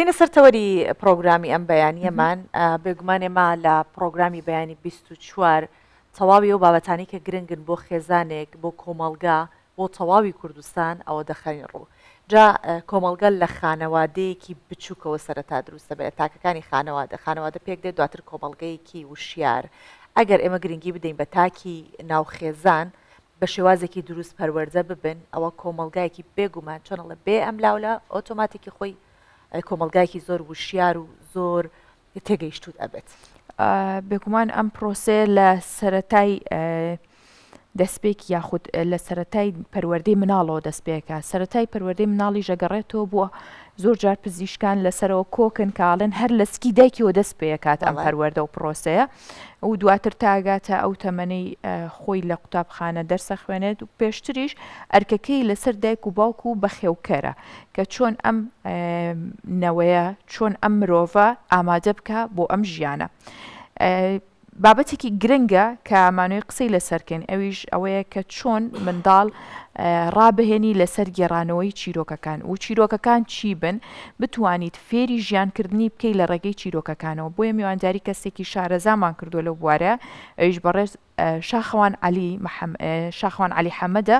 دێینە سەر تەوەری پڕۆگرامی ئەم بەیانیەمان، بێگومان ئێمە لە پڕۆگرامی بەیانی 24 تەواوی ئەو بابەتانەی کە گرنگن بۆ خێزانێک، بۆ کۆمەڵگا، بۆ تەواوی کوردستان ئەوە دەخەین ڕوو. جا کۆمەڵگە لە خانەوادەیەکی بچووکەوە سەرەتا دروست دەبێت، لە تاکەکانی خانەوادە، خانەوادە پێک دێت دواتر کۆمەڵگەیەکی وشیار. ئەگەر ئێمە گرنگی بدەین بە تاکی ناو خێزان، بە شێوازێکی دروست پەروەردە ببن ئەوە کۆمەڵگایەکی بێگومان چۆن ئەڵێ بێ ئەم لاولا ئۆتۆماتیکی خۆی کۆمەڵگایەکی زۆر وشیار و زۆر تێگەیشتوت ئەبێت. بێگومان ئەم پرۆسەیە لە سەرەتای دەستپێک یاخود لە سەرەتای پەروەردەی مناڵەوە دەست پێکا سەرەتای پەروەردەی مناڵیش ئەگەڕێتەوە بۆ زۆر جار پزیشکان لەسەرەوە کۆکن کاڵێن هەر لە سکی دایکیەوە دەست پێکات ئەم پەروەردە و پرۆسەیە و دواتر تاگاتە ئەو تەمەنەی خۆی لە قوتابخانە دەرسە خوێنێت و پێشتریش ئەرکەکەی لەسەر دایک و باوک و بەخێوکەرە کە چۆن ئەم نەوەیە چۆن ئەم مرۆڤە ئامادە بکە بۆ ئەم ژیانە. بابەتێکی گرنگە کە مانۆی قسەی لەسەر کەین ئەویش ئەوەیە کە چۆن منداڵ ڕابهێنی لەسەر گێڕانەوەی چیرۆکەکان و چیرۆکەکان چی بن بتوانیت فێری ژیانکردنی بکەی لە ڕێگەی چیرۆکەکانەوە بۆیە میوانداری کەسێکی شارەزامان کردووە لەو بوارە ئەویش بەڕێز شاخەوان عەلی شاخەوان عەلی حەمەدە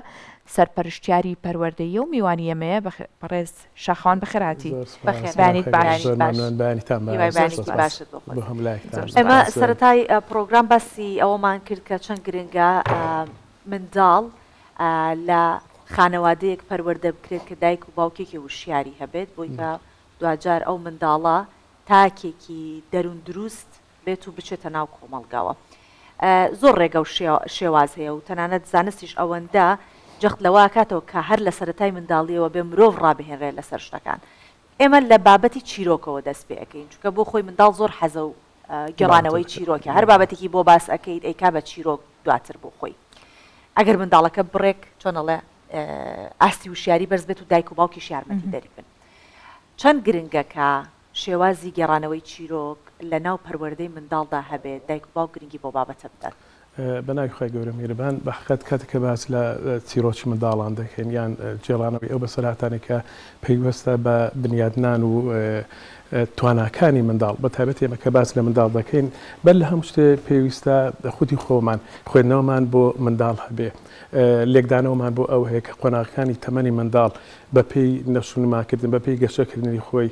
سەرپەرشتیاری پەروەردەییە و میوانی ئێمەیە بەڕێز شاخەوان بەخێرهاتی. زۆر سوپاس. بەیانیت باش. زۆر مەمنون. بەیانیتان باش. هیوای زۆر بەیانێکی سوپاس. باشت بۆ بۆ خۆت. هەموو لایەکتان. زۆر ئێمە سوپاس. سەرەتای پڕۆگرام باسی ئەوەمان کرد کە چەند گرنگە منداڵ لە خانەوادەیەک پەروەردە بکرێت کە دایک و باوکێکی وشیاری هەبێت بۆی کە دواجار ئەو منداڵە تاکێکی دەروون دروست بێت و بچێتە ناو کۆمەڵگاوە. زۆر ڕێگە و شێواز هەیە و تەنانەت زانستیش ئەوەندە جەخت لەوە ئەکاتەوە کە هەر لە سەرەتای منداڵییەوە بێ مرۆڤ ڕابهێنرێت لەسەر شتەکان. ئێمە لە بابەتی چیرۆکەوە دەست پێ ئەکەین چونکە بۆ خۆی منداڵ زۆر حەزە و گێڕانەوەی چیرۆکە هەر بابەتێکی بۆ باس ئەکەیت ئەیکا بە چیرۆک دواتر بۆ خۆی ئەگەر منداڵەکە بڕێک چۆن ئەڵێ ئاستی وشیاری بەرز بێت و دایک و باوکیش یارمەتیدەری بن. چەند گرنگە کە شێوازی گێڕانەوەی چیرۆک لە ناو پەروەردەی منداڵدا هەبێت، دایک و باوک گرنگی بەو بابەتە بدەن. بە ناوی خوای گەورە میهرەبان. بە حەقیقەت کاتێک کە باس لە چیرۆکی منداڵان دەکەین یان گێڕانەوەی ئەو بەسەرهاتانەی کە پەیوەستە بە بنیادنان و تواناکانی منداڵ، بە تایبەت ئێمە کە باس لە منداڵ دەکەین بەر لە هەموو شتێ پێویستە خودی خۆمان خوێندنەوەمان بۆ منداڵ هەبێ، لێکدانەوەمان بۆ ئەو هەیە کە قۆناغەکانی تەمەنی منداڵ بە پێی نەشونماکردن، بە پێی گەشەکردنی خۆی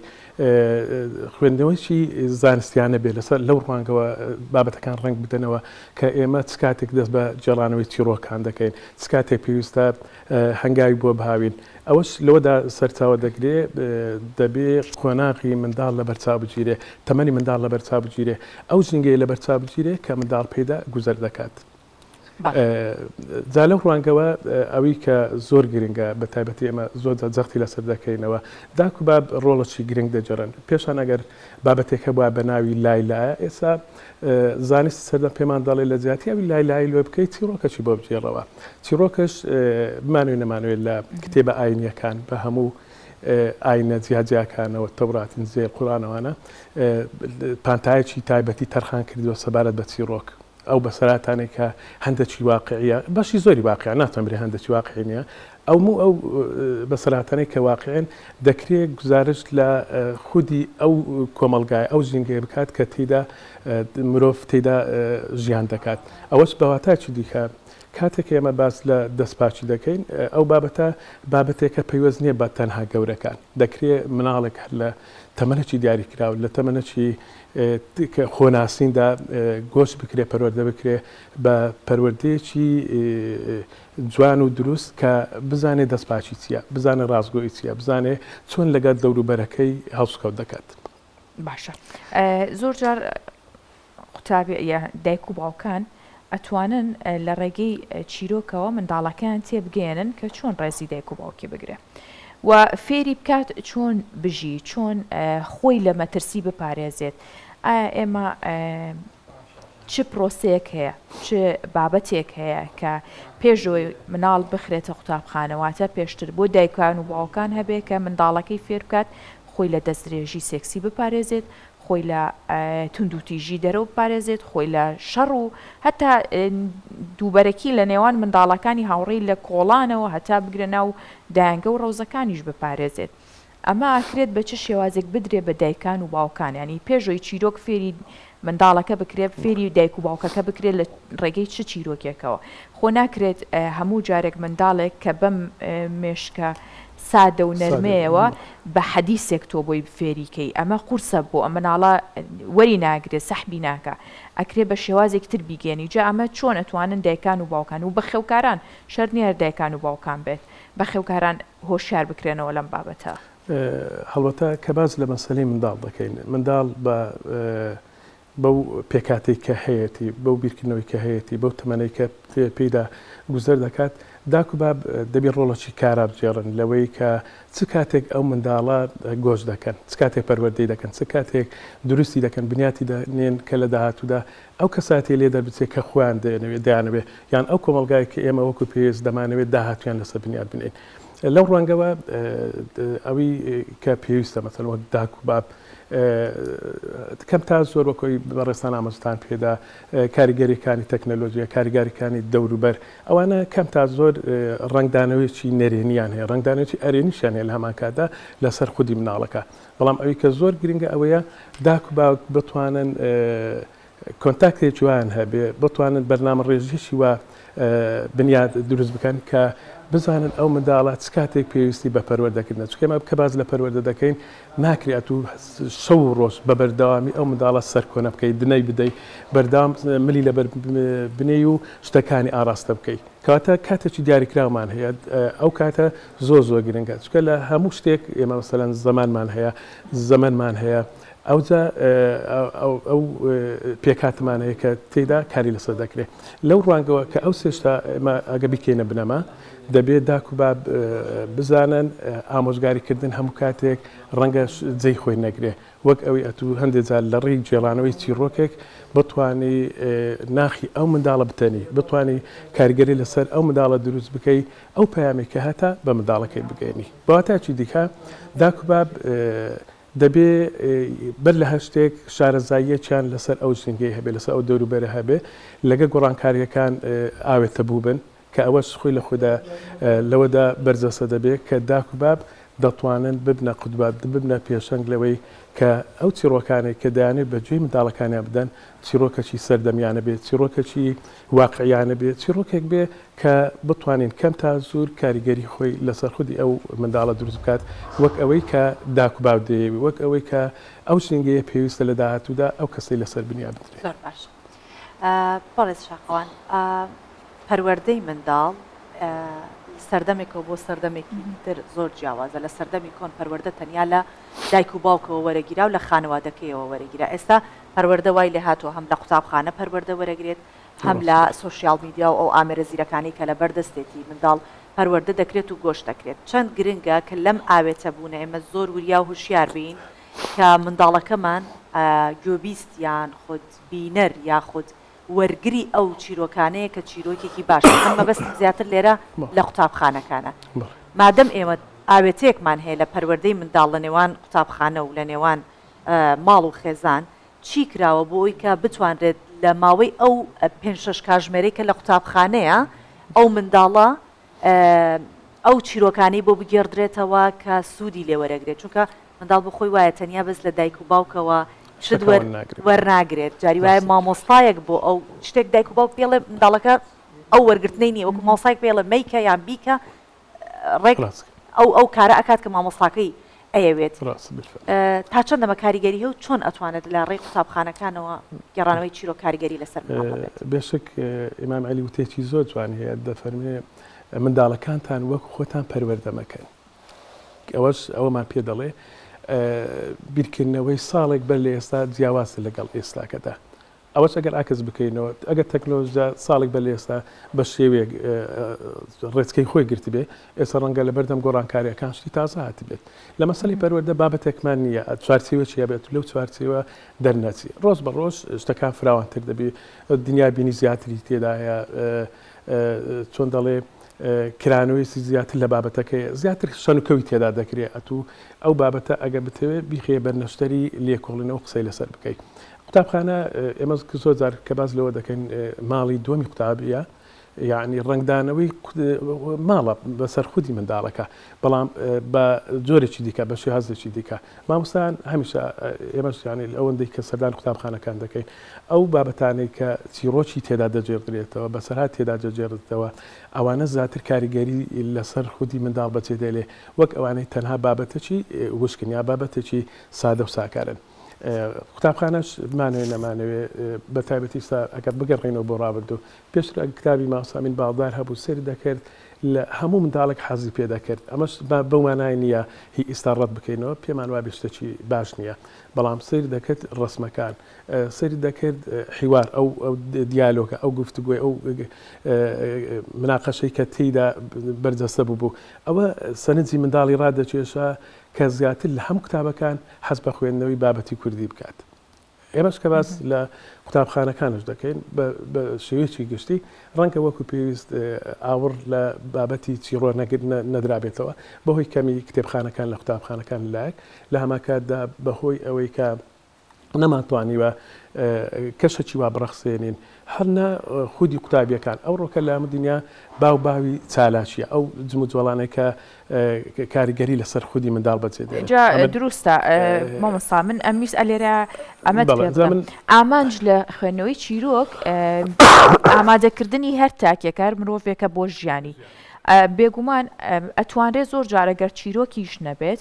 خوێندنەوەیەکی زانستیانە بێ لەسەر لەو ڕوانگەوە بابەتەکان ڕەنگ بدەنەوە کە ئێمە چ کاتێک دەست بە گێڕانەوەی چیڕۆکان دەکەین، چ کاتێک پێویستە هەنگاوی بۆ بهاوین. ئەوەش لەوەدا سەرچاوە دەگرێ دەبێ قۆناغی منداڵ لەبەرچاو بگیرێ، تەمەنی منداڵ لەبەرچاو بگیرێ، ئەو ژینگەیە لەبەرچاو بگیرێ کە منداڵ پێیدا گوزەر دەکات. جا لەو ڕوانگەوە ئەوی کە زۆر گرنگە بە تایبەتی ئێمە زۆر جار جەختی لەسەر دەکەینەوە داک و باب ڕۆڵەکی گرنگ دەگێڕن پێشان ئەگەر بابەتێک هەبووە بە ناوی لای لایە ئێستا زانستی سەردەم پێمان دەڵێ لە جیاتی ئەوی لای لای لۆ بکەیت چیڕۆکەکی بۆ بگێڕەوە چیڕۆکەش بمانەوێ نەمانەوێت لە کتێبە ئاینیەکان بە هەموو ئاینە جیاجیاکانەوە تەورات ئینجیل قورئانەوانە پانتایەکی تایبەتی تەرخان کردووە سەبارەت بە چیڕۆک ئەو بەسەرهاتانەی کە هەندەکی واقعیە، بەشی زۆری واقیعە، ناتوانم برێ هەندەکی واقعی نییە، ئەوموو ئەو بەسەرهاتانەی کە واقعین دەکرێ گوزارشت لە خودی ئەو کۆمەڵگایە، ئەو ژینگەیە بکات کە تێیدا مرۆڤ تێیدا ژیان دەکات. ئەوەش بە واتایەکی دیکە کاتێک ئێمە باس لە دەستپاکی دەکەین، ئەو بابەتە بابەتێکە پەیوەست نییە بە تەنها گەورەکان، دەکرێ مناڵێک هەر لە تەمەنێکی دیاریکراو، لە تەمەنێکی خۆناسیندا گۆش بکرێ، پەروەردە بکرێ بە پەروەردەیەکی جوان و دروست کە بزانێ دەستپاکی چییە، بزانێ ڕاستگۆیی چییە، بزانێ چۆن لەگەڵ دەوروبەرەکەی هەڵسوکەوت دەکات. باشە زۆر جار قوتابی یا دایک و باوکان ئەتوانن لە ڕێگەی چیرۆکەوە منداڵەکەیان تێبگەیەنن کە چۆن ڕێزی دایک و باوکی بگرێ و فێری بکات چۆن بژی چۆن خۆی لە مەترسی بپارێزێت ئایا ئێمە چ پرۆسەیەک هەیە چ بابەتێک هەیە کە پێشەوەی مناڵ بخرێتە قوتابخانەواتە پێشتر بۆ دایکان و باوکان هەبێ کە منداڵەکەی فێر بکات خۆی لە دەستدرێژی سێکسی بپارێزێت خۆی لە توندوتیژی دەرەوە بپارێزێت، خۆی لە شەڕ و هەتا دووبەرەکی لە نێوان منداڵەکانی هاوڕێی لە کۆڵانەوە هەتا بگرە ناو دایەنگە و ڕەوزەکانیش بپارێزێت. ئەمە ئەکرێت بە چ شێوازێک بدرێ بە دایکان و باوکان یانی پێش ئەوەی چیرۆک فێری منداڵەکە بکرێت فێری دایک و باوکەکە بکرێت لە ڕێگەی چ چیرۆکێکەوە خۆ ناکرێت هەموو جارێک منداڵێک کە بەم مێشکە سادە و نەرمەیەوە بە حەدیسێک تۆ بۆی فێری کەی ئەمە قورسە بۆ ئەم مناڵە وەری ناگرێ سەحبی ناکا ئەکرێ بە شێوازێکی تر بیگەیەنی جا ئەمە چۆن ئەتوانن دایکان و باوکان و بەخێوکاران شەرت نیە هەر دایکان و باوکان بێت بەخێوکاران هۆشیار بکرێنەوە لەم بابەتە. هەڵبەتە کە باس لە مەسەلەی منداڵ دەکەین، منداڵ بە بەو پێکهاتەی کە هەیەتی، بەو بیرکردنەوەی کە هەیەتی، بەو تەمەنەی کە پێیدا گوزەر دەکات، داک و باب دەبێ ڕۆڵێکی کارا بگێڕن لەوەی کە چ کاتێک ئەو منداڵە گۆش دەکەن، چ کاتێک پەروەردەی دەکەن، چ کاتێک دروستی دەکەن، بنیاتی دەنێن کە لە داهاتوودا ئەو کەسایەتیە لێ دەربچێت کە خۆیان دەیانەوێت دەیانەوێت یان ئەو کۆمەڵگایە کە ئێمە وەکو پێویست دەمانەوێت داهاتوویان لەسەر بنیات بنێین. لەو ڕوانگەوە ئەوی کە پێویستە مەسەلەن وەک داک و باب کەم تا زۆر وەک ئەوی بەڕێزتان ئاماژەتان پێدا کاریگەریەکانی تەکنەلۆژیا کاریگاریەکانی دەوروبەر ئەوانە کەم تا زۆر ڕەنگدانەوەیەکی نەرێنیان هەیە ڕەنگدانەوەیەکی ئەرێنیشیان هەیە لە هەمان کاتدا لەسەر خودی مناڵەکە بەڵام ئەوی کە زۆر گرنگە ئەوەیە داک و باوک بتوانن کۆنتاکتێکی وایان هەبێ، بتوانن بەرنامەڕێژیی وا بنیاد دروست بکەن کە بزانن ئەو منداڵە چ کاتێک پێویستی بە پەروەردەکردنە. چونکە ئێمە کە باس لە پەروەردە دەکەین ناکرێ ئەتوو شەو و ڕۆژ بە بەردەوامی ئەو منداڵە سەرکۆنە بکەی، دنەی بدەی، بەردەوام ملی لەبەر بنێی و شتەکانی ئاڕاستە بکەی. کەواتە کاتێکی دیاریکراومان هەیە، ئەو کاتە زۆر زۆر گرنگە. چونکە لە هەموو شتێک ئێمە مەسەلەن زەمانمان هەیە، زەمەنمان هەیە، ئەوجا ئەو پێکهاتەمان هەیە کە تێیدا کاری لەسەر دەکرێت. لەو ڕوانگەوە کە ئەو سێ شتە ئێمە ئەگە بیکەینە بنەما، دەبێت داک و باب بزانن ئامۆژگاریکردن هەموو کاتێک ڕەنگە جێی خۆی نەگرێ. وەک ئەوەی ئەتوو هەندێ جار لە ڕێی گێڕانەوەی چیڕۆکێک بتوانی ناخی ئەو منداڵە بتەنی، بتوانی کاریگەری لەسەر ئەو منداڵە دروست بکەی، ئەو پەیامەی کە هەتە بە منداڵەکەی بگەیەنی. بە واتایەکی دیکە داک و باب دەبێ بەر لە هەر شتێک شارەزاییەکیان لەسەر ئەو ژینگەی هەبێ، لەسەر ئەو دەوروبەرە هەبێ، لەگە گۆڕانکارییەکان ئاوێتە بووبن، کە ئەوەش خۆی لە خۆیدا لەوەدا بەرجەستە دەبێ کە داک و باب دەتوانن ببنە قودوە، ببنە پێشەنگ لەوەی کە ئەو چیڕۆکانەی کە دەیانەوێت بە گوێی منداڵەکانیان بدەن، چیڕۆکەکی سەردەمیانە بێ، چیڕۆکەکی واقعیانە بێ، چیڕۆکێک بێ کە بتوانین کەم تا زور کاریگەری خۆی لەسەر خودی ئەو منداڵە دروست بکات، وەک ئەوەی کە داک و باو دەیەوێ، وەک ئەوەی کە ئەو ژینگەیە پێویستە لە داهاتوودا ئەو کەسەی لەسەر بنیات بنرێ. زۆر باشە بەڕێز شاخەوان، پەروەردەی منداڵ لە سەردەمێکەوە بۆ سەردەمێکی تر زۆر جیاوازە، لە سەردەمی کۆن پەروەردە تەنیا لە دایک و باوکەوە وەرەگیرا و لە خانەوادەکەیەوە وەرەگیرا، ئێستا پەروەردە وای لێهاتووە هەم لە قوتابخانە پەروەردە وەرەگرێت، هەم لە سۆشیال میدیا و ئەو ئامێرە زیرەکانەی کە لەبەر دەستێتی منداڵ پەروەردە دەکرێت و گۆش دەکرێت. چەند گرنگە کە لەم ئاوێتە بوونە ئێمە زۆر وریا و هوشیار بین کە منداڵەکەمان گوێبیست یان خود بینەر یاخود وەرگری ئەو چیرۆکانەیە کە چیرۆکێکی باشە. من مەبەستم زیاتر لێرە لە قوتابخانەکانە. مادەم ئێمە ئاوێتەیەکمان هەیە لە پەروەردەی منداڵ لە نێوان قوتابخانە و لە نێوان ماڵ و خێزان، چی کراوە بۆ ئەوی کە بتوانرێت لە ماوەی ئەو پێنج شەش کاژمێرەی کە لە قوتابخانەیە ئەو منداڵە ئەو چیرۆکانەی بۆ بگێڕدرێتەوە کە سوودی لێ وەرەگرێت چونکە منداڵ بۆ خۆی وایە تەنیا بەس لە دایک و باوکەوە شت وەرناگرێت جاری وایە مامۆستایەک بۆ ئەو شتێک دایک و باوک پێڵێ منداڵەکە ئەو وەرگرتنەی نییە وەکو مامۆستایەک پێڵێ مەیکە یان بیکە ڕێک ئەو ئەو کارە ئەکات کە مامۆستاکەی ئەیەوێت. تا چەند ئەمە کاریگەری هەیە و چۆن ئەتوانێت لە ڕێی قوتابخانەکانەوە گێڕانەوەی چیرۆک کاریگەری لەسەر مناڵ هەبێت؟ بێشک ئیمام عەلی وتەیەکی زۆر جوانی هەیە دەفەرموێ منداڵەکانتان وەک خۆتان پەروەردە مەکەن. ئەوەش ئەوەمان پێ دەڵێ بیرکردنەوەی ساڵێک بەر لە ئێستا جیاوازە لەگەڵ ئێستاکەدا. ئەوەش ئەگەر عەکس بکەینەوە، ئەگەر تەکنۆلۆژیا ساڵێک بەر لە ئێستا بە شێوەیەک ڕێچکەی خۆی گرتبێ، ئێستا ڕەنگە لە بەردەم گۆڕانکارییەکان شتی تازە هاتبێت. لە مەسەلەی پەروەردە بابەتێکمان نییە چوارچێوەیەکی هەبێت و لەو چوارچێوە دەرنەچی. ڕۆژ بە ڕۆژ شتەکان فراوانتر دەبی، دنیابینی زیاتری تێدایە، چۆن دەڵێ کرانەوەیەکی زیاتر لە بابەتەکەیە، زیاتر شەنوکەوی تێدا دەکرێ. ئەتوو ئەو بابەتە ئەگەر بتەوێ بیخەیە بەر نەشتەری لێکۆڵینەوە قسەی لەسەر بکەی. قوتابخانە ئێمە زۆر جار کە باس لەوە دەکەین ماڵی دووەمی قوتابیە. یەعنی ڕەنگدانەوەی ماڵە بەسەر خودی منداڵەکە بەڵام بە جۆرێکی دیکە بە شێوازێکی دیکە مامۆستایان هەمیشە ئێمەش یانی ئەوەندەی کە سەردانی قوتابخانەکان دەکەین ئەو بابەتانەی کە چیڕۆکی تێدا دەگێڕدرێتەوە بەسەرهات تێدا دەگێڕدرێتەوە ئەوانە زیاتر کاریگەری لەسەر خودی منداڵ بەجێ دێلێ وەک ئەوانەی تەنها بابەتێکی وشکن یا بابەتێکی سادە و ساکارن. قوتابخانەش بمانەوێ نەمانەوێ بە تایبەتی ئیستا ئەگەر بگەڕێینەوە بۆ ڕابردوو پێشتر ئەگەر کتابی مامۆستا ئەمین باڵدار هەبوو سەیری دەکرد لە هەموو منداڵێک حەزی پێ دەکرد ئەمەش بەو مانای نییە هی ئیستا ڕەت بکەینەوە پێمان وابێ شتێکی باش نییە بەڵام سەیری دەکرد ڕەسمەکان سەیری دەکرد حیوار ئەو دیالۆگە ئەو گفتوگۆی ئەو مناقەشەی کە تێیدا بەرجەستە بوو ئەوە سەرنجی منداڵی ڕادەکێشا کە زیاتر لە هەموو کتابەکان حەز بە خوێندنەوەی بابەتی کوردی بکات. ئێمەش کە باس لە قوتابخانەکانش دەکەین بە شێوەیەکی گشتی ڕەنگە وەکو پێویست ئاوڕ لە بابەتی چیڕۆ نەدرابێتەوە بەهۆی کەمی کتێبخانەکان لە قوتابخانەکان لایەک لە هەماکاتدا بەهۆی ئەوەی کە نەمانتوانیوە کەشێکی وا بڕەخسێنین هەر نە خودی قوتابیەکان ئەوڕۆکە لە هەموو دنیا باو باوی چالاکیە ئەو جموجۆڵانەی کە کاریگەری لەسەر خودی منداڵ بەجێ دێنێت. جا دروستە مامۆستا من ئەمویست ئەلێرە ئەمەت پێ بڵێم ئامانج لە خوێندنەوەی چیرۆک ئامادەکردنی هەر تاکێک هەر مرۆڤێکە بۆ ژیانی بێگومان ئەتوانرێت زۆر جارە گەر چیرۆکیش نەبێت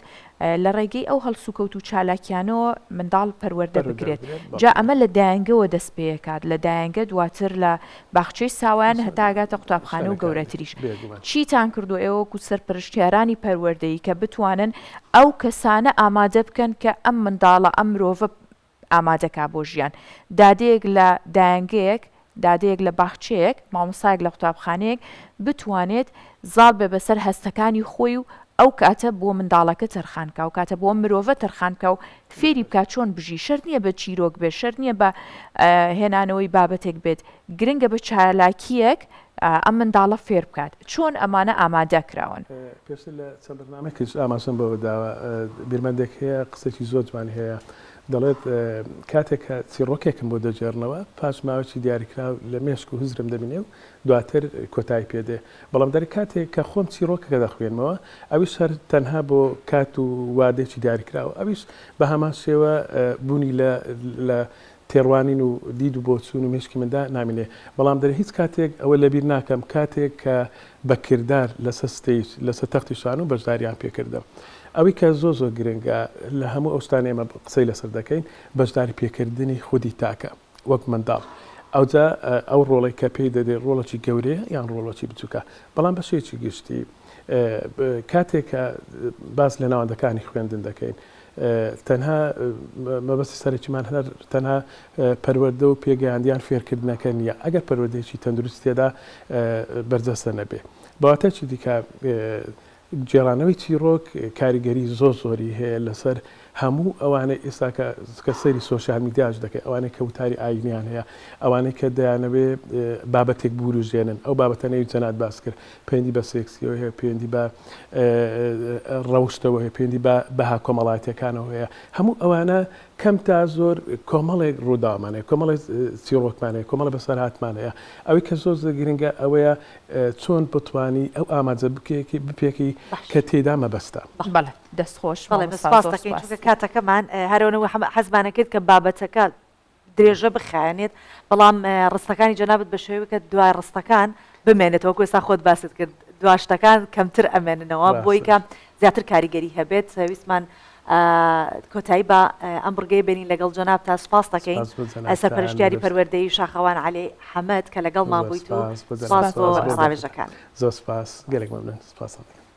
لە ڕێگەی ئەو هەڵسوکەوت و چالاکیانەوە منداڵ پەروەردە بکرێت، جا ئەمە لە دایەنگەوە دەست پێکات، لە دایەنگە دواتر لە باخچەی ساوایان هەتا ئەگاتە قوتابخانە و گەورەتریش. چیتان کردووە ئێوە وەکو سەرپەرشتیارانی پەروەردەیی کە بتوانن ئەو کەسانە ئامادە بکەن کە ئەم منداڵە، ئەم مرۆڤە ئامادە کا بۆ ژیان. دادەیەک لە دایەنگەیەک، دادەیەک لە باخچەیەک، مامۆستایەک لە قوتابخانەیەک بتوانێت زاڵ بێ بەسەر هەستەکانی خۆی و ئەو کاتە بۆ منداڵەکە تەرخان کا، ئەو کاتە بۆ ئەم مرۆڤە تەرخان بکا و فێری بکا چۆن بژی. شەرت نییە بە چیرۆک بێت، شەرت نییە بە هێنانەوەی بابەتێک بێت، گرنگە بە چالاکییەک ئەم منداڵە فێر بکات. چۆن ئەمانە ئامادە کراون؟ پێشتر لە چەند بەرنامەیەکیش ئاماژەم بەوە داوە، بیرمەندێک هەیە قسەیەکی زۆر جوانی هەیە، دەڵێت، کاتێک کە چیڕۆکێکم بۆ دەگێڕنەوە، پاش ماوەیەکی دیاریکراو لە مێشک و هزرم دەمینێ و دواتر کۆتایی پێ دێ. بەڵام دەرێ کاتێک کە خۆم چیڕۆکەکە دەخوێنمەوە، ئەویش هەر تەنها بۆ کات و وادەیەکی دیاریکراوە، ئەویش بە هەمان شێوە بوونی لە لە تێڕوانین و دید و بۆچوون و مێشکی مندا نامینێ. بەڵام دەرێ هیچ کاتێک ئەوە لەبیر ناکەم کاتێک کە بە کردار لەسەر stage، لەسەر تەختی شانۆ بەشداریان پێ کردم. ئەوەی کە زۆر زۆر گرنگە لە هەموو ئەو شتانەی ئێمە قسەی لەسەر دەکەین، بەشداری پێکردنی خودی تاکە وەک منداڵ. ئەوجا ئەو ڕۆڵەی کە پێی دەدرێت ڕۆڵێکی گەورەیە یان ڕۆڵێکی بچووکە. بەڵام بە شێوەیەکی گشتی کاتێک کە باس لە ناوەندەکانی خوێندن دەکەین، تەنها مەبەستی سەرەکیمان هەر تەنها پەروەردە و پێگەیاند یان فێرکردنەکە نییە، ئەگەر پەروەردەیەکی تەندروستی تێدا بەرجەستە نەبێ. بە واتایەکی دیکە گێڕانەوەی چیڕۆک کاریگەری زۆر زۆری هەیە لەسەر هەموو ئەوانەی ئێستا کە کە سەیری سۆشیال میدیاش دەکەی ئەوانەی کە وتاری ئایینیان هەیە ئەوانەی کە دەیانەوێ بابەتێک بوروژێنن ئەو بابەتانەی جەنات باس کرد پەیوەندی بە سێکسیەوە هەیە پەیوەندی بە ڕەوشتەوە هەیە پەیوەندی بە بەها کۆمەڵایەتیەکانەوە هەیە هەموو ئەوانە کەم تا زۆر کۆمەڵێک ڕووداومان هەیە کۆمەڵێک چیڕۆکمان هەیە کۆمەڵە بەسەرهاتمان هەیە ئەوەی کە زۆر زۆر گرنگە ئەوەیە چۆن بتوانی ئەو ئامانجە بپێکی کە تێدا مەبەستە. بەڵێ دەست خۆش بەڵێ سپاس دەکەین چونکە کاتەکەمان هەرەوە حەزمانە کرد کە بابەتەکە درێژە بخایەنێت بەڵام ڕستەکانی جەنابت بە شێوەیەک کە دوای ڕستەکان بمێنێتەوە وەکو ئێستا خۆت باست کرد دوا شتەکان کەمتر ئەمێننەوە بۆی کە زیاتر کاریگەری هەبێت ویستمان کۆتایی بە ئەم بڕگەی بێنین لەگەڵ جەناب تا سپاس دەکەین سەرپەرشتیاری پەروەردەی شاخەوان عەلی حەمەد کە لەگەڵمان بوویت و سپاس بۆ ڕاوێژەکان زۆر سپاس گەلێک مەمنون سپاستان دەکەم.